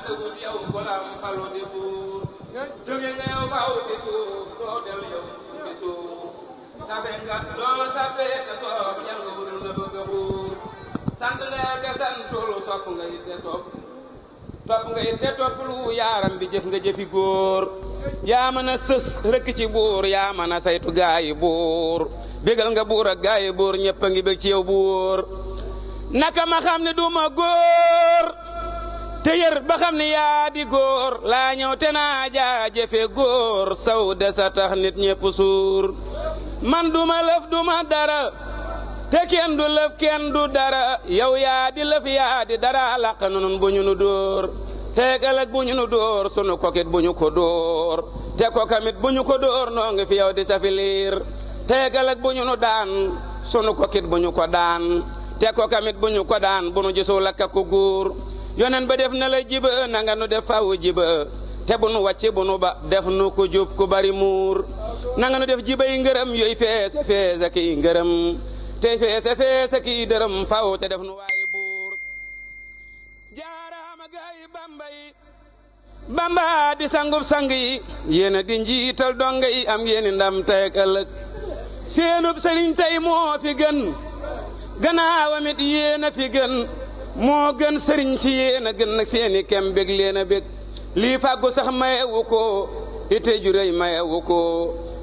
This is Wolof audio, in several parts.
sa wut yow ko lam falu di buur jóge nga yow faw di suuf doo del yow di suuf safe nga doo safe ka soob yal nga budul na bëgg a buur sant lee te santul sopp nga it te sopp topp nga it te topp lu yaaram bi jëf nga jëfi góor yaa mën a sës rëkk ci buur yaa mën a saytu gaayi buur bégal nga buur ak gaayi buur ñëpp a ngi bég ci yow buur naka ma xam ne duma góor te yër ba xam ne yaa di góor laa ñëw te naa jaajëfe góor saw de sa tax nit ñëpp suur man duma lëf duma dara te kenn du lëf kenn du dara yow yaa di lëf yaa di dara làq nun bu ñu nu dóor teeg ëllëg bu ñu nu dóor sunu kokit bu ñu ko dóor te kokamit bu ñu ko dóor noo ngi fi yow di safi liir teeg ëllëg bu ñu nu daan sunu kokit bu ñu ko daan te kokamit bu ñu ko daan bu nu gisul ak ku góor yonen ba def na la jiba na nga nu def faw jiba te bu nu wàcc bu nu ba def nu ku jub ku bari muur na nga nu def jiba yi ngërëm yooyu feese feese ki ngërëm te feese feese ki dërëm faw te def nu waaye buur jaaraama gaay bamba yi bamba di sangub sang yi yéena di njiital donga yi am yéeni ndam tey ak ëllëg seenub sëriñ tey moo fi gën gannaawamit yéena fi gën moo gën sëriñ si yéena gën nag seeni kem bég leena bég lii fàggu sax mayewu ko ite ju rëy mayewu ko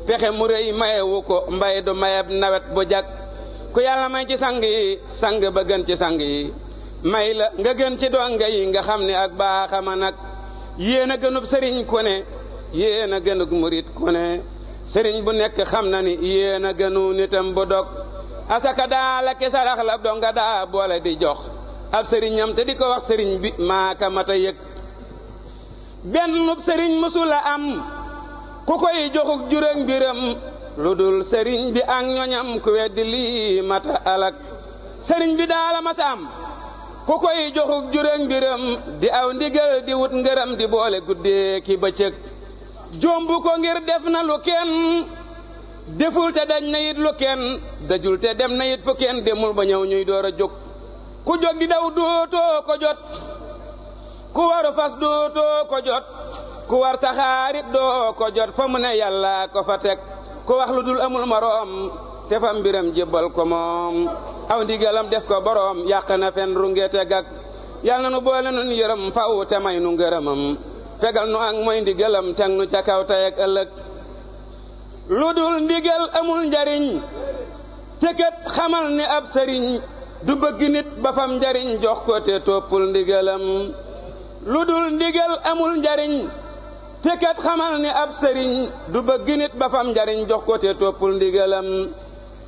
pexe mu rëy mayewu ko mbay du mayeb nawet bu jag ku yàlla may ci sang yi sang ba gën ci sang yi may la nga gën ci donga yi nga xam ne ak baaxama nag yéen a gënub sëriñ ku ne yéen a gënug murit ku ne sëriñ bu nekk xam na ni yéen a gënu nitam bu dog asaka daa la ki sarax la donga daa boole di jox ab sëriñam te di ko wax sëriñ bi maaka mata yëg bennub sëriñ mësula am ku koy joxuk juróom mbiram lu dul sëriñ bi ak ñoñam ku weddi lii mata alak sëriñ bi daala masa am ku koy joxuk juróom mbiram di aw ndigal di wut ngërëm di boole guddee ki bëccëg jombu ko ngir def na lu kenn deful te dañ na it lu kenn dajul te dem na it fu kenn demul ba ñëw ñuy door a jóg ku jóg di daw dootoo ko jot ku waru fas dootoo ko jot ku war saxaarit doo ko jot fa mu ne yàlla ko fa teg ku wax lu dul amul moroom te fa mbiram jébbal ko moom aw ndigalam def ko boroom yàq na fen rungete gag yal na nu boole nun yërëm faw te may nu ngërëmam fegal nu ak mooy ndigalam teg nu ca kaw tey ak ëllëg lu dul ndigal amul njariñ te kat xamal ne ab sëriñ du bëgg nit ba fam njariñ jox ko te toppul ndigalam lu dul ndigal amul njariñ te kat xamal ne ab sëriñ du bëgg nit ba fam njariñ jox ko te toppul ndigalam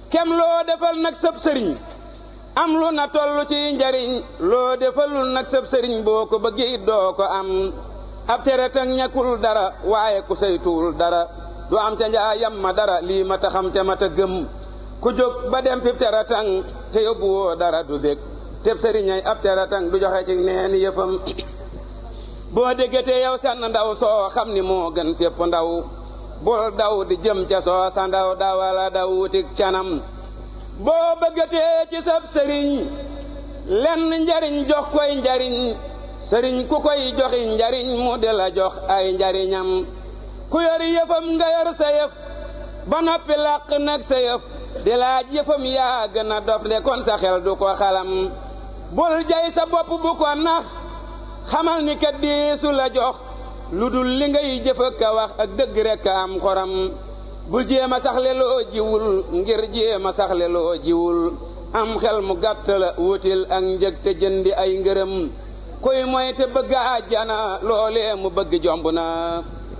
kem loo defal nag sëb sëriñ am lu na tollu ci njariñ loo defalul nag sëb sëriñ boo ko bëggee it doo ko am ab tere tang ñàkkul dara waaye ku saytuwul dara du am ca njaayam ma dara lii ma ta xam te ma ta gëm ku jóg ba dem fi tere tang te yóbbu woo dara du bég teb sëriñay ab tere tang du joxe ci neen yëfam boo déggatee yow sànn ndaw soo xam ni moo gën sépp ndaw bul daw di jëm ca soo sa ndaw dawala daw wutik canam boo bëggatee ci sab sëriñ lenn njariñ jox koy njariñ sëriñ ku koy joxi njariñ mu di la jox ay njariñam ku yor yëfam nga yor sa yëf ba noppi làq nag sa yëf di laaj yëfam yaa gën a dof de kon sa xel du ko xalam bul jay sa bopp bu ko nax xamal ni kat deesu la jox lu dul li ngay jëf ka wax ak dëgg rekk am xoram bul jéema saxle loo jiwul ngir jéema saxle loo jiwul am xel mu gàtt la wutil ak njëg te jëndi ay ngërëm koy mooy te bëgg àjjana loolee mu bëgg jomb na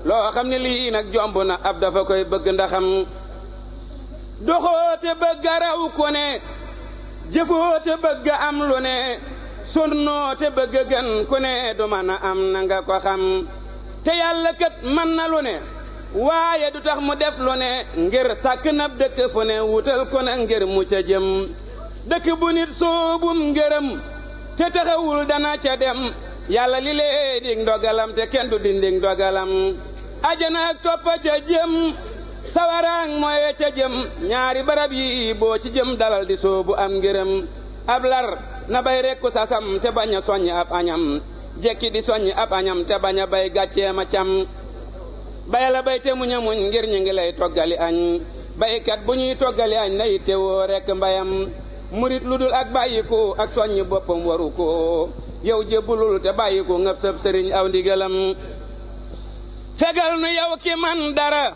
loo xam ne lii nag jomb na ab dafa koy bëgg ndaxam doxoo te bëgg raw ko ne jëfoo te bëgg am lu ne sonnoo te bëgg gën ku ne du mën a am na nga ko xam te yàlla kat mën na lu ne waaye du tax mu def lu ne ngir sàkk nab dëkk fu ne wutal ko ne ngir mu ca jëm dëkk bu nit soobum ngërëm te taxawul dana ca dem yàlla li lee dig ndogalam te kenn du dindig ndogalam ajana ak toppa ca jëm sawaraang mooy ca jëm ñaari barab yi boo ci jëm dalal di soobu am ngërëm ab lar na bay rekku sasam te bañ a soññ ab añam jekki di soññi ab añam te bañ a bay gàccee ma cam bayala bay te muñ a muñ ngir ñi ngi lay toggali añ baykat bu ñuy toggali añ na yitte woo rekk mbayam murit lu dul ak bàyyiku ak soññi boppam waru ko yow jébbulul te bàyyiku ngëp sëb sëriñ aw ndigalam fegal nu yow ki man dara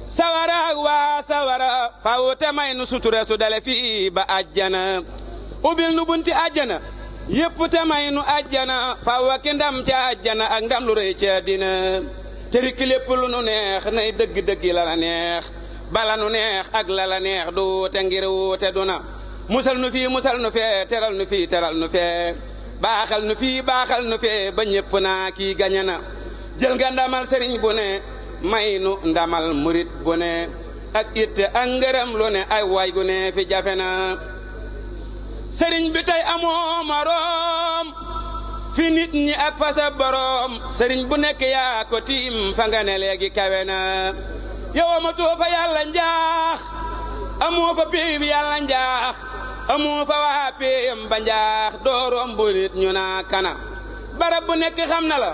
sawara ak waa sawara faw te may nu sutura su dale fii ba àjjana ubil nu bunti àjjana yépp te may nu àjjana faw ki ndam ca àjjana ak ndam lu rëy ca dina te rikki lépp lu nu neex nay dëgg-dëggi la la neex bala nu neex ak la la neex du te ngir wuute du na musal nu fii musal nu fee teral nu fii teral nu fee baaxal nu fii baaxal nu fee ba ñépp naa kii gañe na jël nga ndamal sëriñ bu ne may nu ndamal murit bu ne ak itte ak ngërëm lu ne ay waay gu ne fi jafe na sëriñ bi tey amoo moroom fi nit ñi ak fa sa boroom sëriñ bu nekk yaa ko tiim fa nga ne léegi kawe na yow amatoo fa yàlla njaax amoo fa péeb yàlla njaax amoo fa waa péem ba njaax dooroom bu nit ñu naa kana barab bu nekk xam na la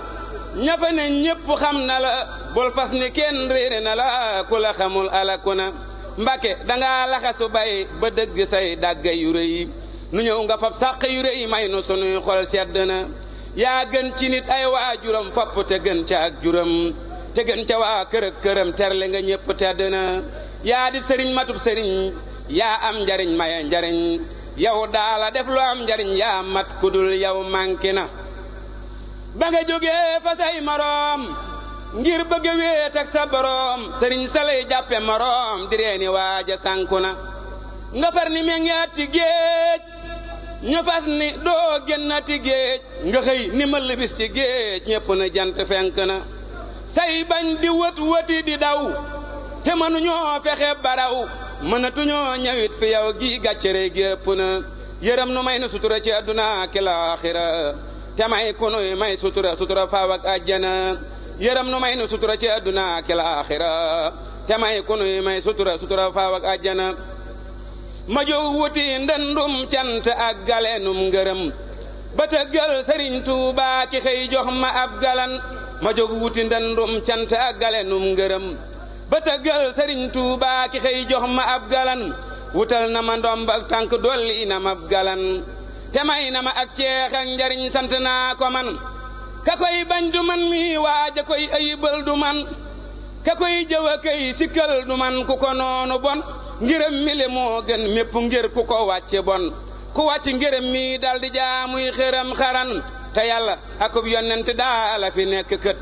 ña fa ne ñépp xam na la bul fas ni kenn réere na la ku la xamul alaku na mbake danga laxasu bay ba dëgg say dàgga yu rëy nu ñëw nga fab sàq yu rëy may nu sunuy xol sedd na yaa gën ci nit ay waajuram fopp te gën ca ak juram te gën ca waa kër këram terle nga ñépp tedd na yaa di sëriñ matub sëriñ yaa am njariñ maye njariñ yow daala def lu am njariñ yaa mat kudul yow manki na ba nga jógee fa say moroom ngir bëgg a wéet ak sa boroom sëriñ sa lay jàppe moroom di reeni waaja sànku na nga far ni meññaat ci géej ñu fas ni doo génnati géej nga xëy ni mëll bis ci géej ñépp na jant fenk na say bañ di wët wëti di daw te mënuñoo fexe baraw mënatuñoo ñëwit fi yow gi gàccere gépp na yërëm nu may nu sutura ci àdduna ki laaxira te may ku nuy may sutura sutura faaw ak àjjana yërëm nu may nu sutura ci àdduna ki laaxira te may ku nuy may sutura sutura faaw ak àjjana ma jóg wuti ndëndum cant ak galenum ngërëm ba tëggal sëriñ Tuubaa ki xëy jox ma ab galan ma jóg wuti ndëndum cant ak galenum ngërëm ba tëggal sëriñ Tuubaa ki xëy jox ma ab galan wutal na ma ndomb ak tànk dolli na ma ab galan te may na ma ak ceex ak njariñ sant naa ko man ka koy bañ du man mi waaja koy ayibal du man ka koy jëw a kay sikkal du man ku ko noonu bon ngërëm mi le moo gën mépp ngir ku ko wàcce bon ku wàcc ngërëm mi daldi jaamuy xëram xaran te yàlla akub yonent daala fi nekk kët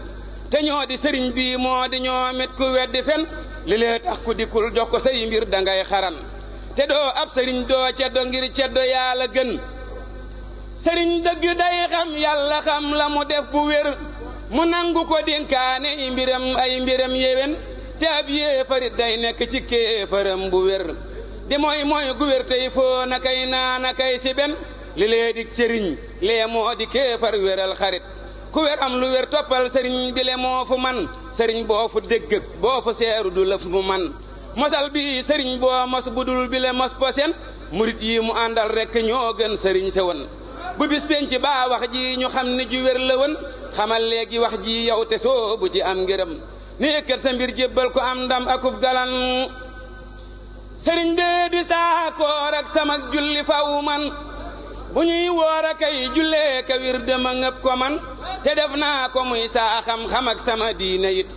te ñoo di sëriñ bi moo di ñoomit ku weddi fen li lee tax ku dikkul jox ko say mbir dangay xaran te doo ab sëriñ doo ceddo ngir ceddo yàlla gën sëriñ dëgg day xam yàlla xam la mu def bu wér mu nangu ko dénkaane ay mbiram yéwén te ab yéefarit day nekk ci kéefaram bu wér di mooy gu wér tey foo na kay naa na kay si ben li lee di cëriñ lee moo di kéefar wéral xarit ku wér am lu wér toppal sëriñ bi le moo fu man sëriñ boo fu dégg boo fu seeru du lëf mu man mosal bi sëriñ boo mos budul bi le mos posen murit yi mu àndal rekk ñoo gën sëriñ se won bu bis penc baa wax ji ñu xam ni ju wér la won xamal léegi wax ji yow te soo bu ci am ngërëm ni kër sa mbir jébbal ko am ndam akub galan sëriñ bee di saakoor ak samak julli faw man bu ñuy woor a kay jullee ka wir dama ngëp ko man te def naa ko muy saa xam-xam ak sama diine it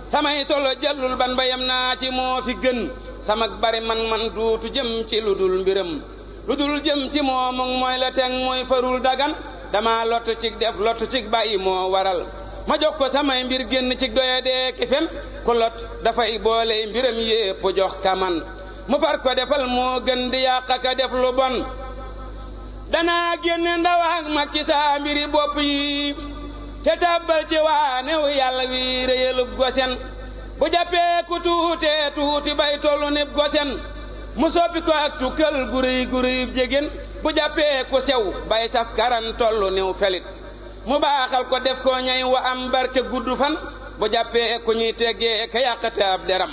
samay solo jëllul ban bayam naa ci moo fi gën samak bari man duutu jëm ci lu dul mbiram lu dul jëm ci moom mooy la teg mooy farul dagan dama lott cig def lott cig bàyyi moo waral ma jox ko samay mbir génn cig doya dee ki fen ku lot dafay boole mbiram yépp jox kaman mu far ko defal moo gën di yàq ka def lu bon danaa génne ndaw ak mag ci saa mbiri bopp yi te tàbbal ci waa new yàlla wi réyalub gosen bu jàppee ku tuutee tuuti bay tollu nib gosen mu soppi ko ak tukkal guriyub jégéen bu jàppee ku sew bay saf karan tollu new felit mu baaxal ko def ko ñay wa am barke gudd fan bu jàppee ku ñuy teggee ka yàqate ab deram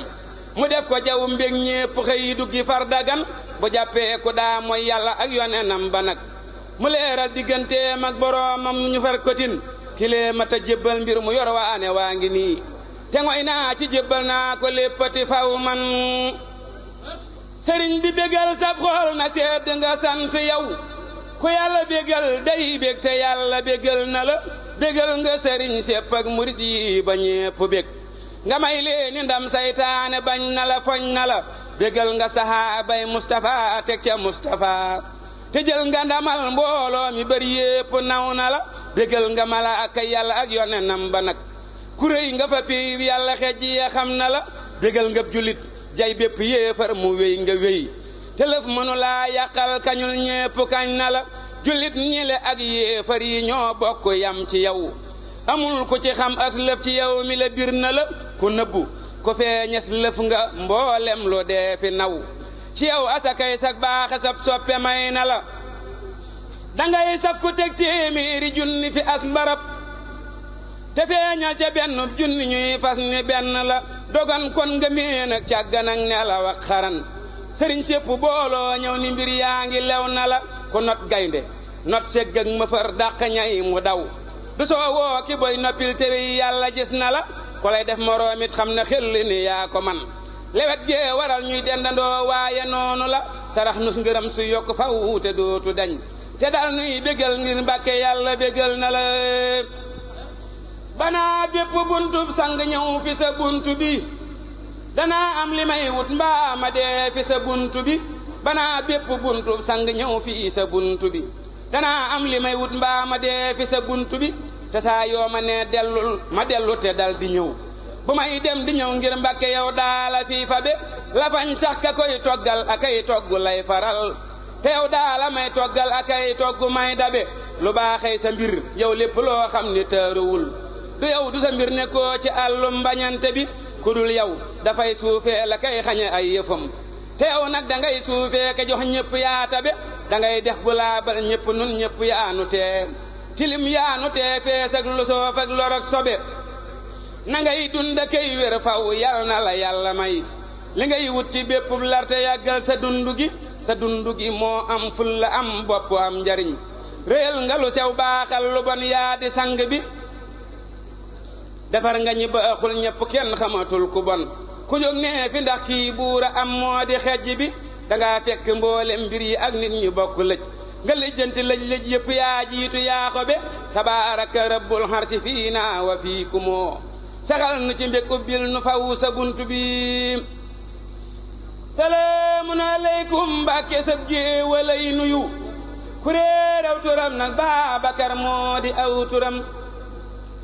mu def ko jaw mbég ñépp xëy duggi far dagan bu jàppee ku daa mooy yàlla ak yonenam ba nag mu leeral digganteem ak boroomam ñu far kotin kilee mata jébbal mbir mu yor waane waa ngi nii te ngoy naa ci jébbal naa ko léppati faw man sëriñ bi bégal sab xool na sedd nga sant yow ku yàlla bégal day bég te yàlla bégal na la bégal nga sëriñ sépp ak murit yi ba ñépp bég nga may leeni ndam saytaane bañ na la foñ na la bégal nga sahaabay Mustafa teg ca Mustafa te jël nga ndamal mbooloo mi bari yépp naw na la bégal nga malaaka yàlla ak yonenam ba nag ku réy nga fa piib yàlla xejj ya xam na la bégal nga julit jay bépp yéefar mu wéy nga wéy te lëf mënu laa yàqal kañul ñépp kañ na la julit ñile ak yéefar yi ñoo bokk yam ci yow amul ku ci xam as lëf ci yow mi la bir na la ku nëbbu ku feeñes lëf nga mboolem lu dee fi naw ci yow asakay sak baaxe sab soppe may na la dangay saf ku teg téeméeri junni fi as mbarab te feeñal ca benn junni ñuy fas ni benn la dogan kon nga meen ak càggan ak nelaw ak xaran sëriñ sépp booloo ñëw ni mbir yaa ngi lew na la ku not gaynde not segg ak mëfër dàq ñay mu daw du soo woo ki boy noppil te wi yàlla gis na la ko lay def moroomit xam na xel ni yaa ko man lewet gee waral ñuy dendandoo waaye noonu la sarax nus ngërëm su yokk faw te dootu dañ te dal nuy bégal ngir Mbàkke yàlla bégal na la banaa bépp buntub sang ñëw fi sa buntu bi danaa am li may wut mbaa ma dee fi sa buntu bi banaa bépp buntub sang ñëw fi sa buntu bi danaa am li may wut mbaa ma dee fi sa buntu bi te saa yoo ma ne dellul ma dellu te dal di ñëw bu may dem di ñëw ngir Mbàkke yow daala fii fa be lafañ sax ka koy toggal akay togg lay faral te yow daala may toggal akay togg may dabe lu baaxee sa mbir yow lépp loo xam ni tëruwul du yow du sa mbir ne koo ci àllum mbañante bi ku dul yow dafay suufee la kay xañe ay yëfam te yow nag dangay suufee ka jox ñëpp yaa tabe dangay dex gu laabal ñëpp nun ñëpp yaanu tee tilim yaanu tee fees ak lu soof ak lor ak sobe na ngay dunda kay wér faw yal na la yàlla may li ngay wut ci bépp larte yàggal sa dundu gi moo am ful la am bopp am njariñ réel nga lu sew baaxal lu bon yaa di sang bi defar nga ñi baaxul ñëpp kenn xamatul ku bon ku jóg nee fi ndax kii buura am moo di xejj bi dangaa fekk mboole mbir yi ak nit ñu bokk lëj nga lijjanti lëj yëpp yaa jiitu yaa xobe tabaaraka rabbul harsi fii naa wa fii kumoo saxal nu ci mbég ubbil nu faw sa buntu bi salaamun aleykum Mbàkke sab géewalay nuyu kuréer aw turam nag Baabakar moo di aw turam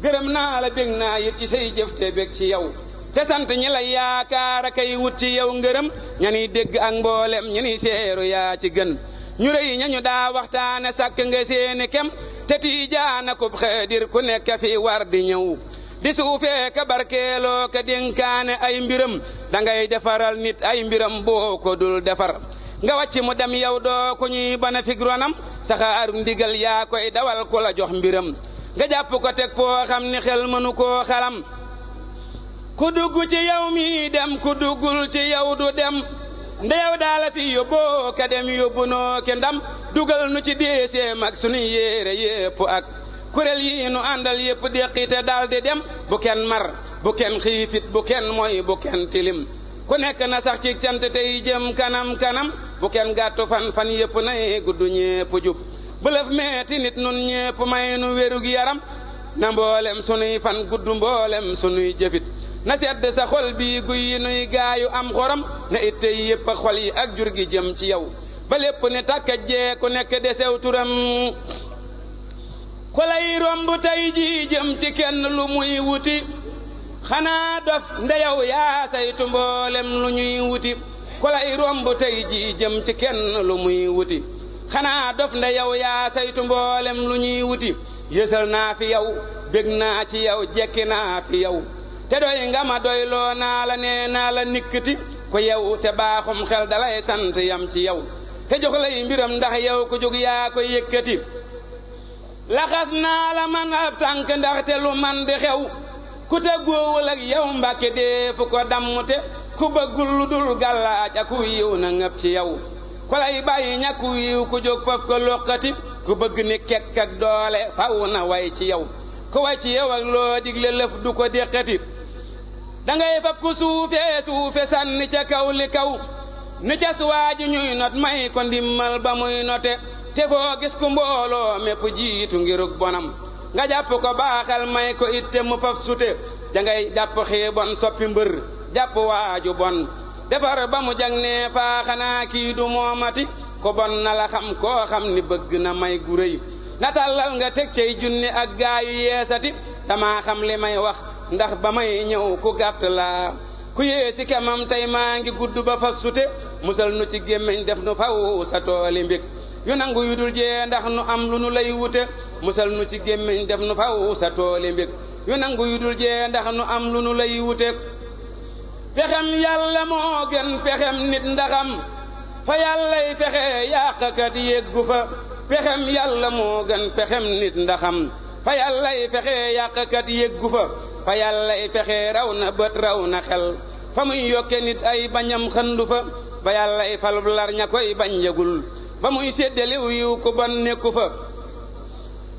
gërëm naa la bég naa yit ci say jëf te bég ci yow te sant ñi la yaakaar a kay wut ci yow ngërëm ñani dégg ak mboolem ñani seeru yaa ci gën ñu rëy ñañu daa waxtaane sàkk nga seeni kem te tiijaana kub xeedir ku nekk fi war di ñëw di suufee ka barkeeloo ka dénkaane ay mbiram dangay defaral nit ay mbiram boo ko dul defar nga wàcc mu dem yow doo ku ñuy bana fig ronam saxaaru ndigal yaa koy dawal ku la jox mbiram nga jàpp ko teg foo xam ni xel mënu koo xalam ku dugg ci yow mi dem ku duggul ci yow du dem ndeyow daala fi yóbboo ka dem yóbbu noo ke ndam dugal nu ci déeseem ak sunuy yéere yépp ak kuréel yi nu àndal yépp déqite dal di dem bu kenn mar bu kenn xiifit bu kenn moy bu kenn tilim ku nekk na sax ci cant tey jëm kanam kanam bu kenn gàttu fan yépp nay gudd ñépp jub bëlëf meeti nit nun ñépp may nu wérug yaram na mboolem sunuy fan gudd mboolem sunuy jëfit na sedd sa xol bii guy nuy gaayu am xoram na it tey yépp xol yi ak jur gi jëm ci yow ba lépp ne takka jee ku nekk desew turam ku lay romb tey ji jëm ci kenn lu muy wuti xanaa dof ndeyow yaa saytu mboolem lu ñuy wuti ku lay romb tey ji jëm ci kenn lu muy wuti xanaa dof ndeyow yaa saytu mboolem lu ñuy wuti yësal naa fi yow bég naa ci yow jekki naa fi yow te doy nga ma doy loo naa la nee naa la nikkiti ku yow te baaxum xel dalay sant yam ci yow te jox lay mbiram ndax yow ku jóg yaa koy yëkkati laxas naa la man ab tànk ndaxte lu man di xew ku te góowul ak yow Mbàkke dee fu ko dammute ku bëggul lu dul gàllaaj ak ku yiw na ngëp ci yow ku lay bàyyi ñàkku yiw ku jóg faf ko loqati ku bëgg ni kekk ak doole faw na way ci yow ku way ci yow ak loo digle lëf du ko déqati dangay fab ku suufe sànni ca kaw li kaw ni ca suwaaji ñuy not may ko ndimmal ba muy note te foo gis ku mbooloo mépp jiitu ngiruk bonam nga jàpp ko baaxal may ko itte mu faf sute dangay jàpp xiibon soppi mbër jàpp waaju bon defar ba mu jag nee faa xanaa kii du moomati ko bon na la xam koo xam ni bëgg na may gu rëy na tàllal nga teg cey junni ak gaayu yeesati dama xam li may wax ndax ba may ñëw ku gàtt laa ku yéesi kemam tey maa ngi gudd ba faf sute musal nu ci gémmiñ def nu faw sa tooli mbég yu nangu yu dul jee ndax nu am lu nu lay wute musal nu ci gémmiñ def nu faw sa tooli mbég yu nangu yu dul jee ndax nu am lu nu lay wute pexem yàlla moo gën pexem nit ndaxam fa yàllay fexe yàqkat yéggu fa pexem yàlla moo gën pexem nit ndaxam fa yàllay fexe yàqkat yéggu fa yàllay fexe raw na bët raw na xel fa muy yokke nit ay bañam xëndu fa yàllay falub lar ña koy bañ yëgul ba muy séddaliw yiw ku bon nekku fa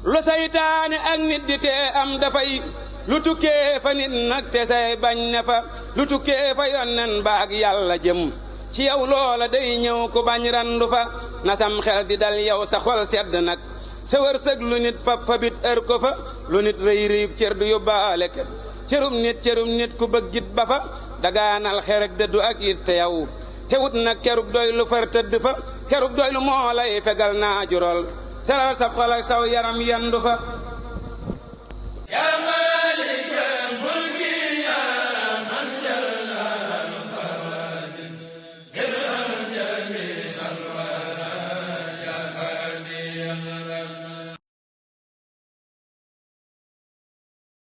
lu saytaane ak nit di tee am dafay lu tukkee fa nit nag te say bañ ne fa lu tukkee fa yonnen ba ak yàlla jëm ci yow loola day ñëw ku bañ randu fa nasam xel di dal yow sa xol sedd nag sa wërsëg lu nit fabit ër ko fa lu nit rëy rëyub cër du yóbbaale ket cërum nit ku bëggit ba fa dagaanal xerek dëddu ak it te yow te wut nag kerug doy lu far tëdd fa kerug doy lu moo lay fegal naa jural seral sab xol ak saw yaram yendu fa